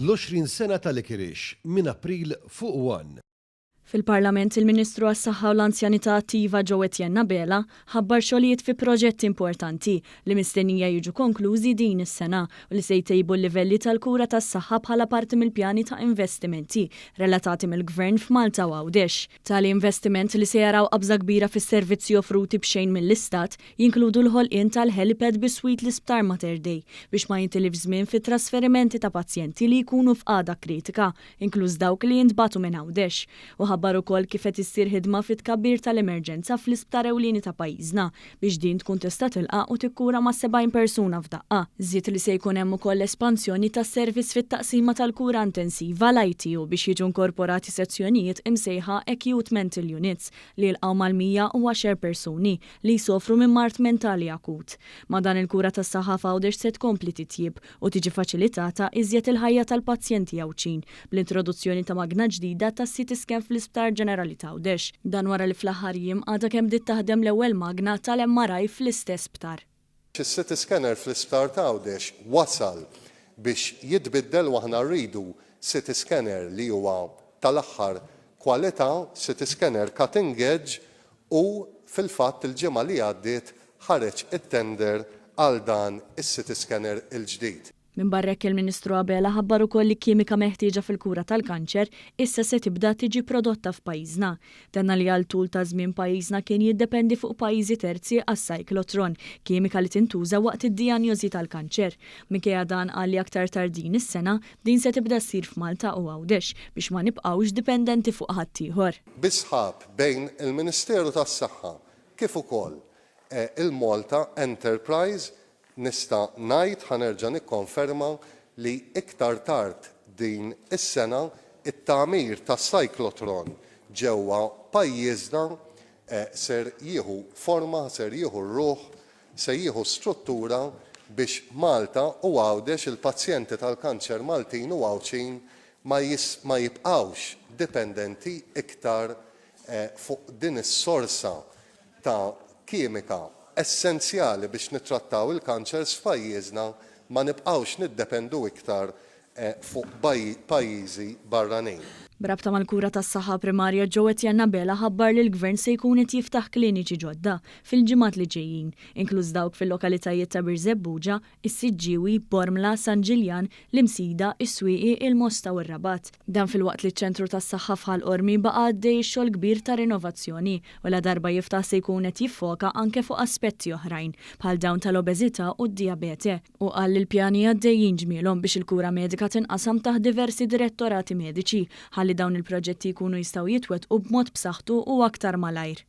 L-20 sena ta' Licorice minn April fuq One. Fil-Parlament, il-Ministru għas-Saħħa u l-Anzjanità Attiva Joe Etienne Abela ħabbar xogħlijiet fi proġetti importanti li mistennija jiġu konklużi din is-sena u li se jtejbu l-livelli tal-kura tas-saħħa bħala parti mill-pjani ta' investimenti relatati mill-Gvern f'Malta u Għawdex. Tali investiment li se jaraw qabża kbira fis-servizzi offruti b'xejn mill-Istat jinkludu l-ħolqien tal-helipad biswit l-Isptar Mater Dei biex ma jintilifx żmien fit-trasferimenti ta' pazjenti li jkunu f'qagħda kritika, inkluż dawk li jintbagħtu minn Għawdex. U ħabbar ukoll kif qed issir ħidma fit-tkabbir tal-emerġenza fl-isptar ewlieni ta' pajjiżna biex din tkun tista' tilqa' u tikkura mas-70 persuna f'daqqa. Żied li se jkun hemm ukoll espansjoni tas-servizz fit-taqsima tal-kura intensiva, l-ITU, biex jiġu inkorporati sezzjonijiet imsejħa Acute Mental Units li jilqgħu mal-110 persuni li jsofru minn mard mentali akut. Ma' dan il-kura tas-saħħa f'Għawdex se tkompli titjieb u tiġi faċilitata iżjed il-ħajja tal-pazjenti Għawdxin bl-introduzzjoni ta' magna ġdida tas-CT scan fl-Isptar Ġenerali t'Għawdex. Dan wara li fl-aħħar jiem għadha kemm bdiet taħdem l-ewwel magna tal-MRI fl-istess sptar. Is-CT scanner fl-Isptar t'Għawdex wasal biex jitbiddel u aħna rridu CT scanner li huwa tal-aħħar kwalità, CT scanner cutting edge u fil-fatt il-ġimgħa li għaddiet ħareġ it-tender għal dan is-CT scanner il-ġdid. Minbarra hekk il-Ministru Abela ħabbar ukoll li kimika meħtieġa fil-kura tal-kanċer issa se tibda tiġi prodotta f'pajjiżna. Tenna li għal tul ta' żmien pajjiżna kien jiddependi fuq pajjiżi terzi għas-cyclotron, kimika li tintuża waqt id-dijanjosi tal-kanċer. Minkejja dan qal li aktar tard din is-sena, din se tibda ssir f'Malta u Għawdex biex ma nibqgħux dipendenti fuq ħaddieħor. Bi sħab bejn il-Ministeru tas-Saħħa kif ukoll il-Malta Enterprise Nista' ngħid, ħa nerġa' nikkonferma li iktar tard din is-sena t-tagħmir tas-cyclotron ġewwa pajjiżna ser jieħu forma, ser jieħu r-ruħ, se jieħu struttura biex Malta u Għawdex, il-pazjenti tal-kanċer Maltin u Għawdxin ma jibqgħux dipendenti iktar fuq din is-sorsa ta' kimika essenzjali biex nittrattaw il-kanċers f'pajjiżna ma nibqgħux niddependu iktar fuq pajjiżi barranin. B'rabta mal-kura tas-saħħa primarja Joe Etienne Abela ħabbar li l-Gvern se jkun qed jiftaħ kliniċi ġodda fil-ġimgħat li ġejjin, inkluż dawk fil-lokalitajiet ta' Birżebbuġa, is-Siġġiewi, Bormla, San Ġiljan, l-Imsida, is-Swieqi, il-Mosta u r-Rabat. Dan filwaqt li ċ-ċentru tas-saħħa f'Ħal Qormi baqa' għaddej ix-xogħol kbir ta' rinovazzjoni u ladarba jiftaħ se jkun qed jiffoka anke fuq aspetti oħrajn, bħal dawn tal-obeżità u d-dijabete. Hu qal li l-pjani għaddejjin ġmielhom biex il-kura medika tinqasam taħt diversi direttorati mediċi ħalli dawn il-proġetti jkunu jistgħu jitwettqu b'mod b'saħħtu u aktar malajr.